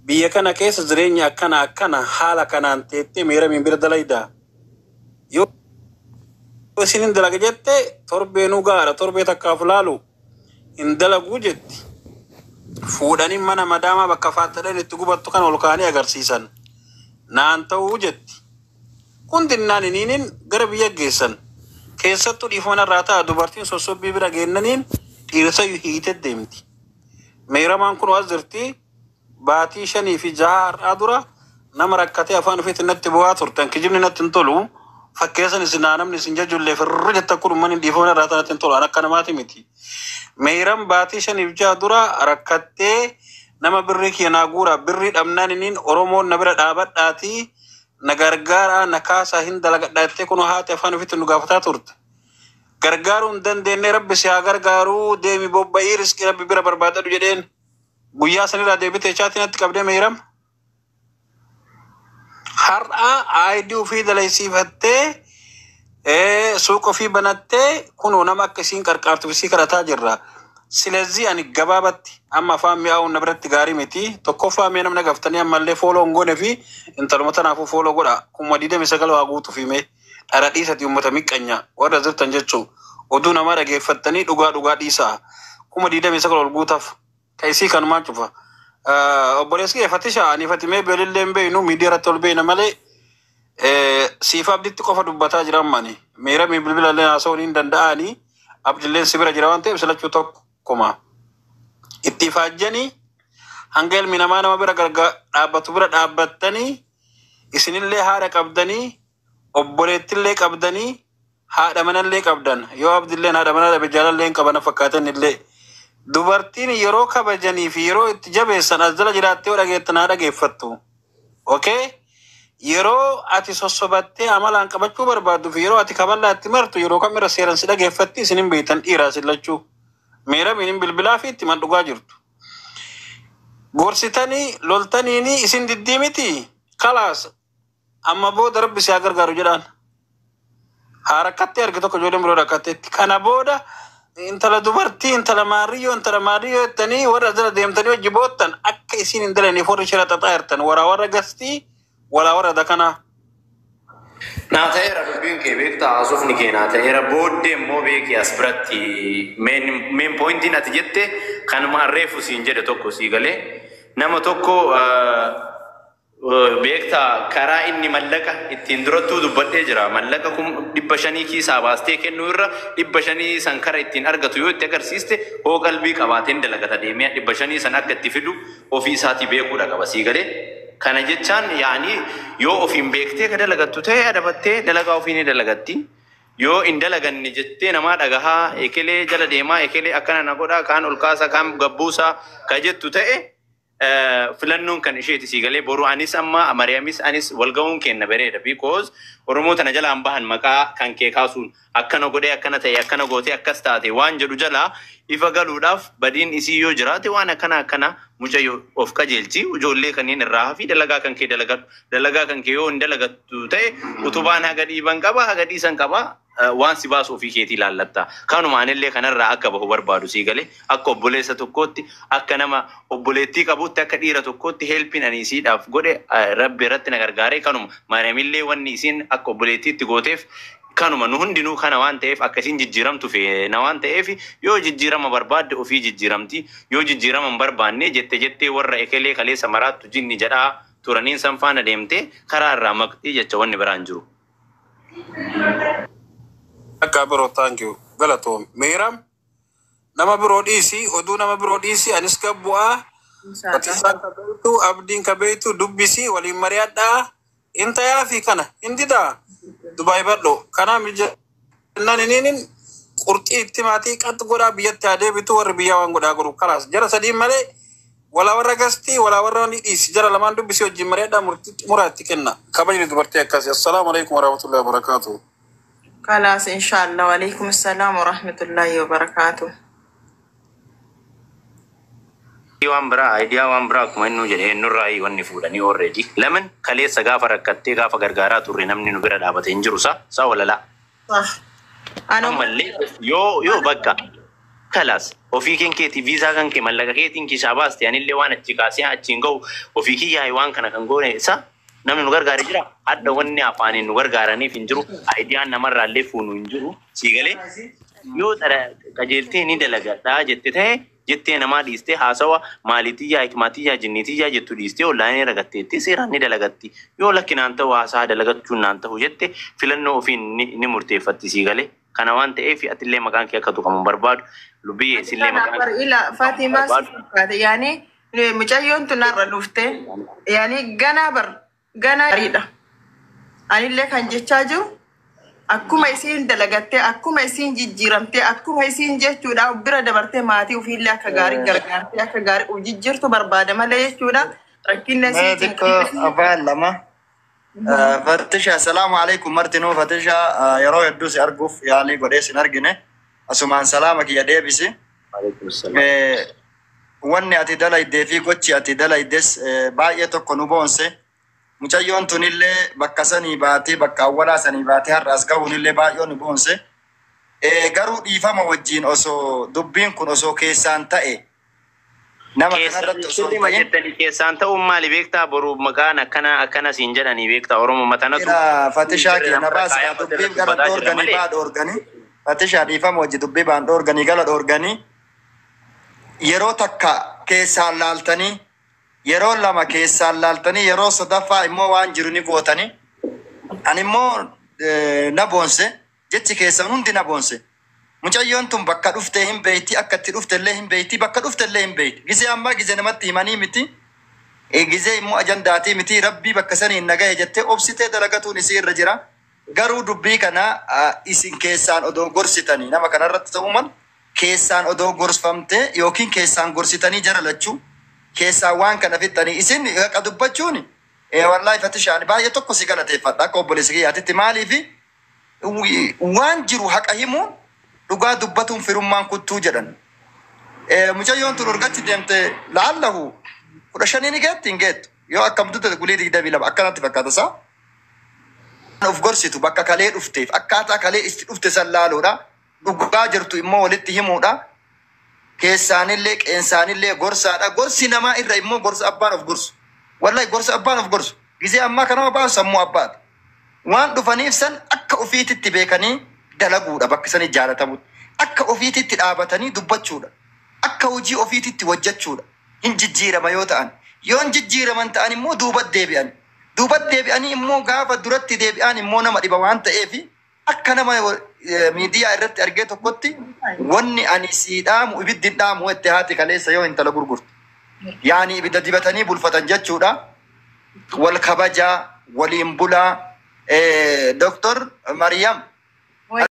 Biyya kana keessa jireenya akkana akkana haala kanaan teettee Meeramiin bira dalaydaa. Yoo isin hin dalaga jette, torbeenuu gaara, torbee takkaaf laalu hin dalaguu jetti. Fuudhanii mana madaamaa bakka faaxadhan itti gubattu kan ol kaanii agarsiisan. Naan ta'uu jetti. Kun dinnaan iniinin gara biyya geessan. Keessattuu dhiifama irraa ta'a, dubartiin sossobbii bira geennaniin dhiirsa hiitee deemti. Meeramaan kun as jirti, baatii 5 fi 6 har'aa dura nama rakkatee afaan ofiitti natti bu'aa turtan. Kijibni natti hin tolu. Fakkeessan isin namni isin jajullee firri jetta kun uummanni dhiifama irraa ta'a natti hin tolu. An akka namaati miti. Meeran baatii 5 fi 6 dura rakkattee nama birrii kiyya naa guura, birrii dhabnaan iniin Oromoon na bira dhaabadhaatii na gargaaraa, na kaasaa, hin dalagadhaa jettee kun haati afaan ofiitti nu gaafataa turte. Gargaaruu hin dandeenye, Rabbi si haa gargaaruu, deemi bobba'ii riskii Rabbi bira barbaadadhu jedheen. Guyyaa sanirraa deebitee chaatii natti qabdee Meeram. Har'a ID ofii dalaysiifattee, suuqa ofii banattee kunoo nama akka isiin qarqaartuuf isii kadhataa jirra. Silezii ani gabaabatti amma afaan mi'aawun na biratti gaarii miti. Tokkoffaa mee namna gaftanii ammallee follow hin goone fi intaluma tanaafuu follow godha. 29,000 waa guutuuf himee dhara dhiisati uummata miqqanya warra jirtan jechuu. Oduu namaa dhageeffattanii dhugaa dhugaa dhiisaa. 29,000 ol guutaaf. Ka isii kanumaan cufa. Obboleessi kee Fatisha, ani Fatimee beelillee hin beeynu, miidiyaa irratti ol beeyna malee siif Abditti qofa dubbataa jiran mani. Meeramii bilbila illee haasa'uun hin danda'anii, Abdilleen si bira jira waan ta'eef silachuu tokkuma. Itti ifaajjanii hanga ilmi namaa nama bira dhaabbatu bira dhaabbattanii, isinillee haadha qabdanii, obboleettillee qabdanii, haadha manallee qabdan, yoo Abdilleen haadha manaa dhabe jaalallee hin qabana fakkaatan illee. Dubartiin yeroo kabajanii fi yeroo itti jabeessan as jala jiraattee yoo dhageettan haa dhageeffattu. Okay? Yeroo ati sossobattee amalaan qabachuu barbaaddu fi yeroo ati kaballaa itti martu yeroo kamirra seeran si dhageeffatti isin hin beektan dhiiraa isin lachuu. Meeramiin hin bilbilaa fi itti man dhugaa jirtu. Gorsitanii loltaniini isin diddii miti. Kalaas, amma booda Rabbi si haa gargaaru jedhaan. Haa rakkattee arge tokko ijoolleen biroo rakkatteetti. Kana booda intala dubartii intala maariyyoo intala maariyyoo jettanii warra jala deemtanii hojii boottan akka isiin hin dalaniif warri shira xaxaa jirtan waraa warra gastii walaa warra dakanaa. Naa ta'eera dubbiin kee, beektaa, haasofni kee naa ta'eera. Booddee immoo beeki, as biratti main pointiin ati jette kanuma arreefu siin jedhe tokko sii galee. Nama tokko beektaa, karaa inni mallaqa ittiin durattuu dubbadhee jira. Mallaqa 500 kiisaa baastee kennuu irra 500 san kara ittiin argatu yoo itti agarsiiste, hoo qalbii qabaateen dalagata deemee 500 san akka itti fidu ofii isaatii beekuudha qaba, sii galee. Kana jechaan yaani yoo ofiin beektee ka dalagattu ta'e adabattee dalagaa ofii ni dalagatti. Yoo hin dalaganne jettee namaa dhagahaa ekelee jala deemaa, ekelee akkana na godhaa, kaan ol kaasa, kaan gabbuusaa ka jettu ta'e, filannoon kan isheeti, sii galee. Boru anis amma Mariyamis anis wal ga'uun kenna bareeda, because Oromoo tana jalaan bahan maqaa kan kee kaasuun akkana godhee, akkana ta'e, akkana gootee, akkas taate waan jedhu jalaa ifa galuudhaaf, badiin isii yoo jiraate waan akkana akkana mucayyoo of qajeelchi, ijoollee kanneen irraa hafi, dalagaa kan kee dalagadhu. Dalagaa kan kee yoo hin dalagattu ta'e utubaan haga dhiiban qaba, haga dhiisan qaba, waan si baasu ofii keetii ilaallatta. Kanuma anillee kanarraa akka bahu barbaadu, sii galee. Akka obboleessa tokkootti, akka nama obboleettii qabutti, akka dhiira tokkootti helpiin ani isiidhaaf godhe, Rabbi irratti na gargaaree kanuma. Maariyaamillee wanni isiin akka obboleettiitti gooteef kanuma. Nu hundinuu kana waan ta'eef akka isiin jijjiiramtu feena waan ta'eef, yoo jijjiirama barbaadde ofii jijjiiramti, yoo jijjiirama hin barbaanne jette jettee warra ekelee kaleessa maraattu jinni jedhaa turaniin san faana deemtee karaa irraa maqxii jecha, wanni biraan jiru. Akka biroo, thank you. Galatoom. Meeram, nama biroo dhiisi, oduu nama biroo dhiisi, anis gabbu'aa. Inshallah. Fatisaan ka beektu, Abdiin ka beektu, dubbisi waliin mari'adhaa. Intayaa fi kana hin didaa. Dubaay bal'oo. Kanaa mijannaan iniinin qurxii itti maatii qaxx godhaa, biyyatti haa deebitu, warri biyyaa waan godhaa godhu. Kalaas, jara sadiin malee walaa warra gastii walaa warra wanni dhiisi. Jara lamaan dubbisi, wajjin mari'adhaa, murtii xumuraa itti kenna. Kabajni dubartii akkasii. Assalaamu alaikum warahmatullahi wabarakatuh. Kalaas, inshallah. Walaikum assalam warahmatullahi wabarakatuh. Waan biraa, idea waan biraa, akkuma inni jedhe eenyurraa wanni fuudhanii already. Laman kaleessa gaafa rakkattee gaafa gargaaraa turre namni nu bira dhaabate hin jiru sa walalaa. Sah. Anuma Ammallee yoo bakka Kalaas ofii keen keetii viizaa kan kee mallaqa keetiin kiisaa baaste, anillee waan achi kaasee achiin gahu ofii kiyyaa waan kana kan goone isa namni nu gargaare jira. Hadda wanni afaaniin nu gargaaraniif hin jiru. Ideaan namarraallee fuunu hin jiru. Sii galee, yoo qajeeltee ni dalagadhaa jette ta'e, jettee namaa dhiistee, haasawa maaliitiyyaa, hikmaatiyyaa, jinniitiyyaa jettu dhiistee, onlineii ragatteetti seeraan ni dalagatti. Yoo lakkinaan ta'u, haasaa dalagachuun naan ta'u jette, filannoo ofiin ni murteeffatti. Sii galee, kana waan ta'eef atillee maqaan kee akka tuqamu hin barbaadu. Lubbiyyee, isillee maqaan Bar ila Fatimaa si barbaadu. fakkaate, yaani mucayyoon tun narra dhufte, yaani ganaa bar ganaa gaariidha. Anillee kan jechaa jiru akkuma isiin dalagattee, akkuma isiin jijjiiramtee, akkuma isiin jechuudha bira dabartee maatii ofiillee akka gaarii gargaartee akka gaarii of jijjiirtu barbaada malee jechuudha. Rakkinni Mee isii xiqqoo afaan lama. Fatisha, salaamu alaikum martinuu. Fatisha, yeroo hedduu si arguuf yaalii godhee sin argine. Asumaan salaama kiyya deebisi. Waalaikum salaam. Wanni ati dalaydee fi gochi ati dalaydes baay'ee tokko nu boonse. Mucayyoon tunillee bakka sanii baatee, bakka awwalaa sanii baatee har'a as gahuunillee baay'ee nu boonse. Garuu dhiifama wajjin, osoo dubbiin kun osoo keessaan ta'e, nama kanarratti osoo hin Sirrima ta'in jettanii, keessaan ta'uun maali beektaa? Boru maqaan akkana akkana siin jedhanii beektaa, Oromoo matanatu Ila Fatishaa keenya baasii dubbiin gara dhoorganii baa dhoorganii. Fatishaa, dhiifama wajji, dubbii baan dhoorganii gala dhoorganii, yeroo takka keessaan laaltanii, yeroo lama keessaan laaltanii, yeroo sadaffaa immoo waan jiru ni gootanii. Ani immoo na boonse, jechi keessan hundi na boonse. Mucayyoon tun bakka dhufte hin beeyti, akka itti dhufte illee hin beeyti, bakka dhufte illee hin beeyti. Gizee ammaa gizee namatti himanii miti. Gizee immoo ajandaatii miti. Rabbii bakka saniin nagaye jettee obsitee dalagatuun isii irra jira. Garuu dubbii kana isin keessaan odoo gorsitanii, nama kanarratti ta'uu mal keessaan odoo gorsfamtee yookiin keessaan gorsitanii, jara lachuu keessaan waan kana fixxanii isin haqa dubbachuun, wallaahi Fatishaan, baay'ee tokko si galateeffadha akka obboleessa kiyyaatitti. Maaliifi, waan jiru haqa himuun, dhugaa dubbatuun firummaan kuttuu jedhan. Mucayyoon tun urgatti deemte laallahu 15 ni geetti hin geettu, yoo akkam dutte gulii 22 akkanatti fakkaata isaa. Of gorsitu bakka kalee dhufteef akkaataa kalee itti dhufte san laaluudha. Dhugaa jirtu immoo walitti himuudha. Keessaanillee qeensaanillee gorsaadha. Gorsi namaa irra immoo gorsa abbaan of gorsu. Wallahi, gorsa abbaan of gorsu. Gizee ammaa kanama baasu sammuu abbaati. Waan dhufaniif san akka ofiititti beekanii dalaguudha bakka sanii jaalatamutti. Akka ofiititti dhaabatanii dubbachuudha. Akka hojii ofiititti hojjechuudha. Hin jijjiirama yoo ta'an. Yoo hin jijjiiraman ta'an immoo duubat deebi'an. Duubat deebi'anii immoo gaafa duratti deebi'an immoo nama dhiba waan ta'eef, akka nama miidiyaa irratti argee tokkotti, wanni ani sii dhaamu, ibiddi hin dhaamu itti haati kaleessa yoo intala gurgurtu. Yaani ibidda dibatanii bulfatan jechuudha. Wal kabajaa, waliin bulaa. Doktor Mariyam.